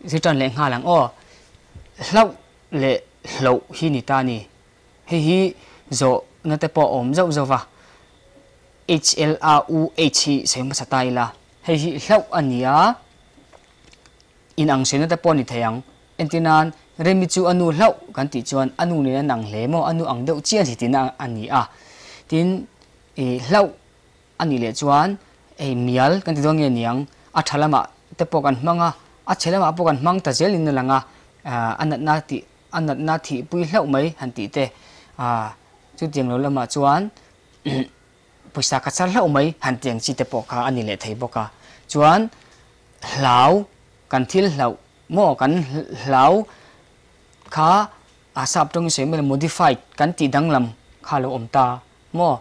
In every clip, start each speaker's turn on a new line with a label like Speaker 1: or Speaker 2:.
Speaker 1: Zir tan leh nghal ang aw. Hlauh leh hloh hi ni ta ni. Hei hi zawhna te pawh a awm zauh zauh va. HLAUH hi sawi hmasa ta ila. Hei hi hlauh a ni a, inang sawi na te pawh a ni thei ang. Entir nan, Remi chu a nu hlauh kan tih chuan a nu nen an ang hle maw, a nu ang deuh chiah a ni tihna a ni a. Tin, ih hlauh a nih leh chuan hei mial kan ti dawn nge niang, a tha lamah te pawh kan hmang a, a chhe lamah pawh kan hmang ta zelin a lang a, a natna tih a natna thihpui hlauh mai han tih te, chutiang lo lamah chuan pawisa ka char hlauh mai han tih ang chi te pawh kha a ni leh thei bawk a. Chuan hlau kan thil hlauh maw kan hlau kha a sap tawngin sawi mai lo modified kan tih danglam kha a lo awm ta. Maw?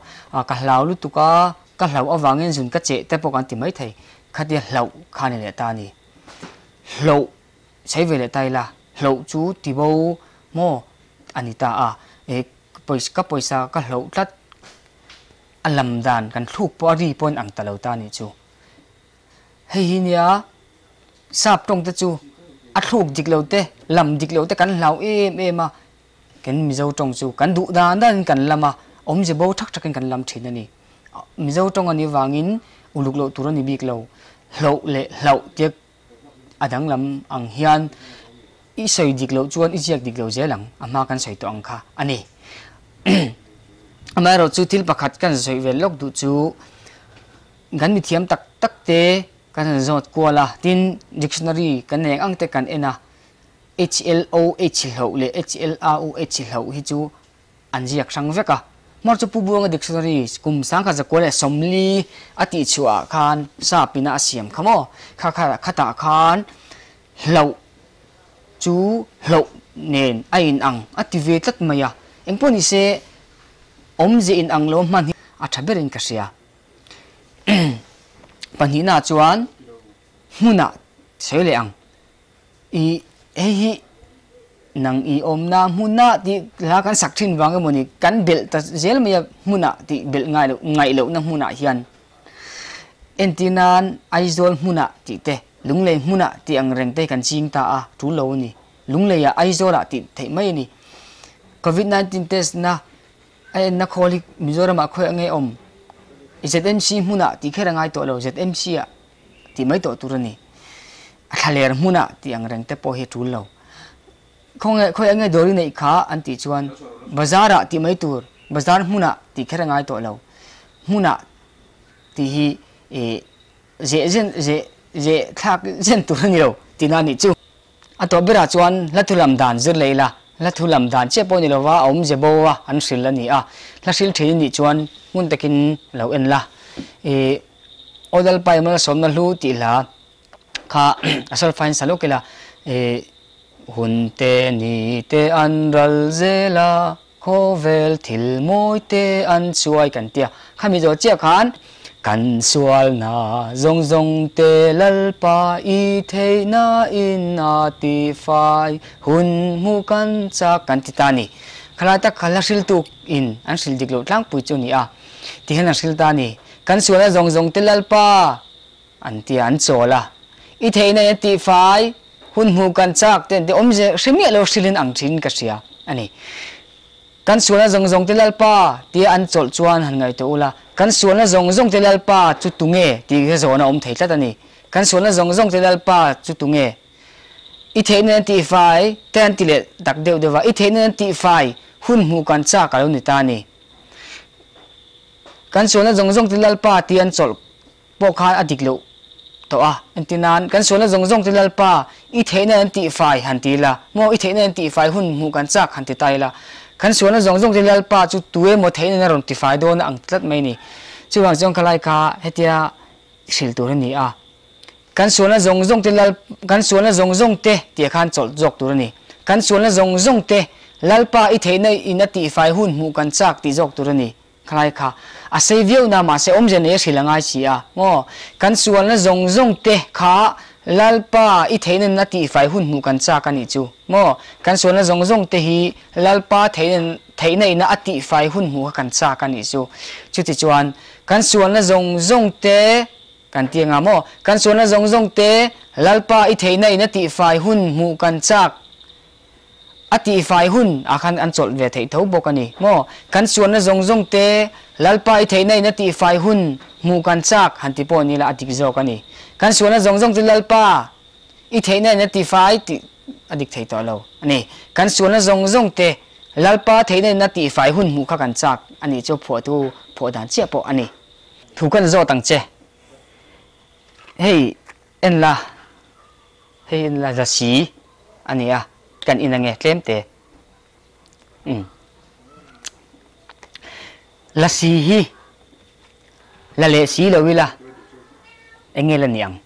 Speaker 1: Ka hlau lutuk a, ka hlauh avangin zun ka cheh te pawh kan ti maithei. Khatia hlauh kha a ni leh ta a ni. Hloh sawi ve leh ta ila, hloh chu ti bo maw a ni ta a. E pawisa ka pawisa ka hloh tlat a lam dan kan thluk pawh a ri pawhin ang ta lo ta a nih chu. Hei hi nia sap tawng te chu a thluk dik lo te, lam dik lo te kan hlau em em a. Kan Mizo tawng chu kan duh dan danin kan lam a, awmze bo thak thakin kan lam thin a ni. Mizo tawng a nih vangin uluk loh tur a ni bik lo. Hloh leh hlauh tia a danglam ang hian i sawi dik loh chuan i ziak dik lo zel ang, a hma kan sawi tawh ang kha a ni. Amaherawhchu thil pakhat kan sawi ve lawk duh chu kan mithiam tak tak te kan han zawt kual a, tin dictionary kan nei ang ang te kan en a, HLOH hloh leh HLAUH hloh hi chu an ziak hrang vek a. Hmar chu Pu Buanga Dictionary kum 1940 leh 40 a tih chhuah ah khan sap ina a siam kha maw? Kha kha khatah khan hloh chu hloh nen a in ang a ti ve tlat mai a. Engpawh ni se awmze in ang lo hman hi a tha berin ka hria. Pahnihna chuan hmunah sawi leh ang. I hei hi nang i awmna hmunah tih hla kan sak thin vang emawni kan belh ta zel mai a hmunah tih belh ngai loh ngaih lohna hmunah hian entir nan Aizawl hmunah tih te Lunglei hmunah tih ang reng te kan ching ta a tul lo a ni Lungleiah Aizawlah tih theih mai a ni Covid 19 test na a enna khawl hi Mizoramah khawiah nge awm ZMC hmunah tih kher a ngai tawh lo ZMC ah tih mai tawh tur a ni. A thlaler hmunah tih ang reng te pawh hi a tul lo. Khawnge khawi enge dawr i neih kha an tih chuan bazar ah tih mai tur, bazar hmunah tih kher a ngai tawh lo. Hmunah tih hi ih zeh zen zeh zeh thlak zen tur a ni lo tihna a nih chu. A tawh berah chuan hla thu lam dan zir leh ila, hla thu lam dan chiah pawh ni lova a awmze bo a an hril a ni a, hla hril thin i nih chuan hmun takin lo en la. Ih Aw Lalpa i malsawmna hlu tih hla kha a solfain sa lawk ila, ih hun te ni te an ral zel a, Khawvel thil mawi te an chuai kan tia, khami zawh chiah khan kan sualna zawng zawng te Lalpa i theihna in a ti fai hun hmuh kan chak kan ti ta a ni. Khalai tak kha hla hriltu in an hrilh dik loh tlangpui chu a ni a, ti hian an hrilh ta a ni. Kan sualna zawng zawng te Lalpa an tia an chawl a, i theihna in a ti fai Hun hmuh kan chak te an ti awmze hre miah lo hrilhin ang thin ka hria a ni. Kan sualna zawng zawng te Lalpa tia an chawlh chuan han ngaihtuah ula, kan sualna zawng zawng te Lalpa chu tunge tih kha zawhna awm thei tlat a ni. Kan sualna zawng zawng te Lalpa chu tunge? I theihna an tihfai te an ti leh tak deuh deuh va, i theihna an tihfai hun hmuh kan chak a lo ni ta a ni. Kan sualna zawng zawng te Lalpa tia an chawlh pawh khan a dik loh tawh a, entir nan kan sualna zawng zawng te Lalpa i theihna an tihfai han ti ila, maw i theihna an tihfai hun hmuh kan chak han ti ta ila, kan sualna zawng zawng te Lalpa chu tu emaw theihna in a rawn tifai dawn a ang tlat mai ni. Chuvang chuan khalai kha hetia hrilh tur a ni a, kan sualna zawng zawng te Lal kan sualna zawng zawng te tih khan chawlh zawk tur a ni. Kan sualna zawng zawng te Lalpa i theihna in a tihfai hun hmuh kan chak tih zawk tur a ni. Khalai kha a sei viau na mahse awmzia nei a hrilh a ngai si a maw? Kan sualna zawng zawng te kha Lalpa i theihna na tihfai hun hmuh kan chak a nih chu maw? Kan sualna zawng zawng te hi Lalpa theihna theihna ina a tihfai hun hmuh kha kan chak a nih chu. Chutichuan kan sualna zawng zawng te. Kan ti anga maw? Kan sualna zawng zawng te Lalpa i theihna in a tihfai hun hmuh kan chak a tihfai hun ah khan an chawlh ve theih tho bawk a ni maw? Kan sualna zawng zawng te Lalpa i theihna in a tihfai hun hmuh kan chak han ti pawh ni la a dik zawk a ni. Kan sualna zawng zawng te Lalpa i theihna in a tifai tih a dik thei tawh lo a ni. Kan sualna zawng zawng te Lalpa theihna in a tihfai hun hmuh kha kan chak a nih chu phuahtu phuah dan chiah pawh a ni. Thu kan zawt ang che. Hei en la, hei en la lasi a ni a, kan in ange tlem te. Umm. Lasi hi la leh si lo ila eng nge la ni ang?